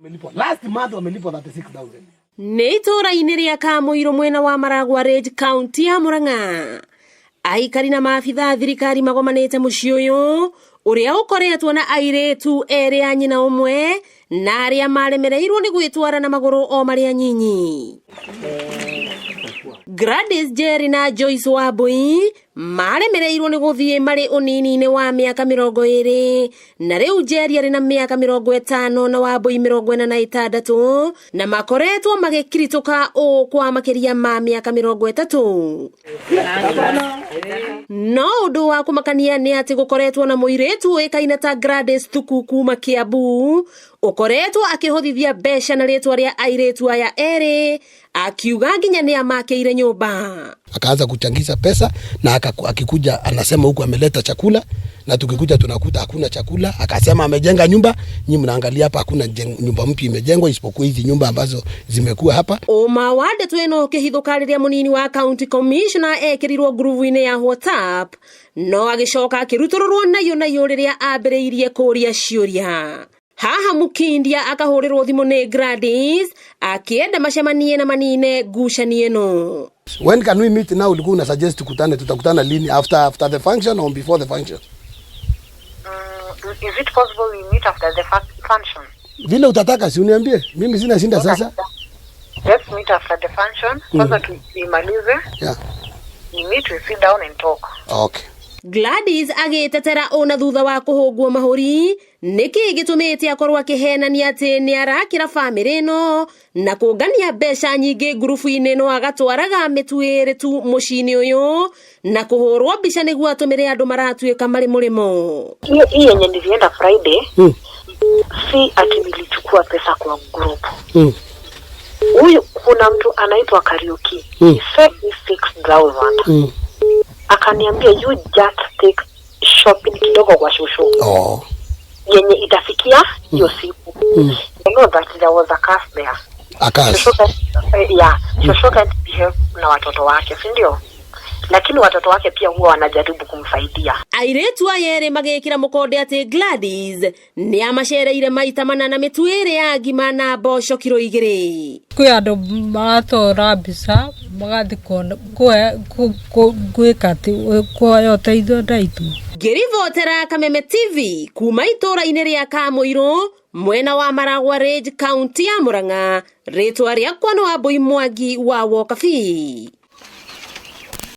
Wamelipwa. Last month wamelipwa 36,000. Nĩ itũũra-inĩ rĩa Kamũirũ mwena wa Maragwa Ridge kaunti ya Murang'a. Aikari na maabitha a thirikari magomanĩte mũciĩ ũyũ ũrĩa ũkoretwo na airĩtu erĩ a nyina ũmwe na arĩa maremereirwo nĩ gwĩtwara na magũrũ o marĩ anyinyi. Gladys Njeri na Joyce Wambui maremereirwo nĩ gũthiĩ marĩ ũnini-inĩ wa mĩaka 20 na rĩu Njeri arĩ na mĩaka 50 na Wambui 46 na makoretwo magĩkiritũka ũũ kwa makĩria ma mĩaka 30. No ũndũ wa kũmakania nĩ atĩ gũkoretwo na mũirĩtu ũĩkaine ta Gladys Thuku kuma Kiambu ũkoretwo akĩhũthithia mbeca na rĩtwa rĩa airĩtu aya erĩ akiuga nginya nĩ amakĩire nyũmba. Akaanza kuchangisha pesa na akikuja anasema huku ameleta chakula na tukikuja tunakuta hakuna chakula. Akasema amejenga nyumba, nyinyi mnaangalia hapa hakuna nyumba mpya imejengwa isipokuwa hizi nyumba ambazo zimekuwa hapa. Ũma wa ndeto ĩno ũkĩhithũka rĩrĩa mũnini wa county commissioner ekĩrirwo ngurubu-inĩ ya WhatsApp no agĩcoka akĩrutũrũrwo nayo nayo rĩrĩa ambĩrĩirie kũria ciũria. Haha Mukindia akahũrĩrwo thimũ nĩ Gladys akĩenda macemanie na manine ngucanio ĩno. When can we meet now? Ulikuwa una suggest tukutane, tutakutana lini? After the function or before the function? Is it possible we meet after the function? Vile utataka, si uniambie. Mimi sina shinda sasa. Let's meet after the function. Kwanza tuimalize. We meet, we sit down and talk. Okay. Gladys agĩtetera ũna thutha wa kũhũngwo mahũri nĩkĩ gĩtũmĩte akorwo akĩhenania atĩ nĩ arakĩra bamĩrĩ ĩno na kũngania mbeca nyingĩ ngurubu-inĩ no agatwaraga mĩtu ĩrĩ tu mũciĩ-inĩ ũyũ na kũhũrwo mbica nĩguo atũmĩre andũ maratuĩka marĩ mũrĩmo. Hiyo hii yenye nilienda Friday, si ati nilichukua pesa kwa group. Huyu kuna mtu anaitwa Kariuki. He sent me 6000. Akaniambia you just take shopping kidogo kwa shosho. Yenye itafikia hiyo siku. I know that there was a curse there. A curse. Shosho yeah, shosho can't behave na watoto wake, si ndio? Lakini watoto wake pia huwa wanajaribu kumsaidia. Airĩtu aya erĩ magĩkĩra mũkonde atĩ Gladys nĩ amacereire maita mana na mĩtu ĩrĩ ya ngima na mboco kiro 2. Kwĩ andũ maratũra mbica magathiĩ gwĩka atĩ kuoya ũteithio ndaitũ. Ngĩribotera Kameme TV kuma itũũra-inĩ rĩa Kamũirũ mwena wa Maragwa Ridge kaunti ya Murang'a, rĩtwa rĩakwa nĩ Wambui Mwangi wa Wokabi.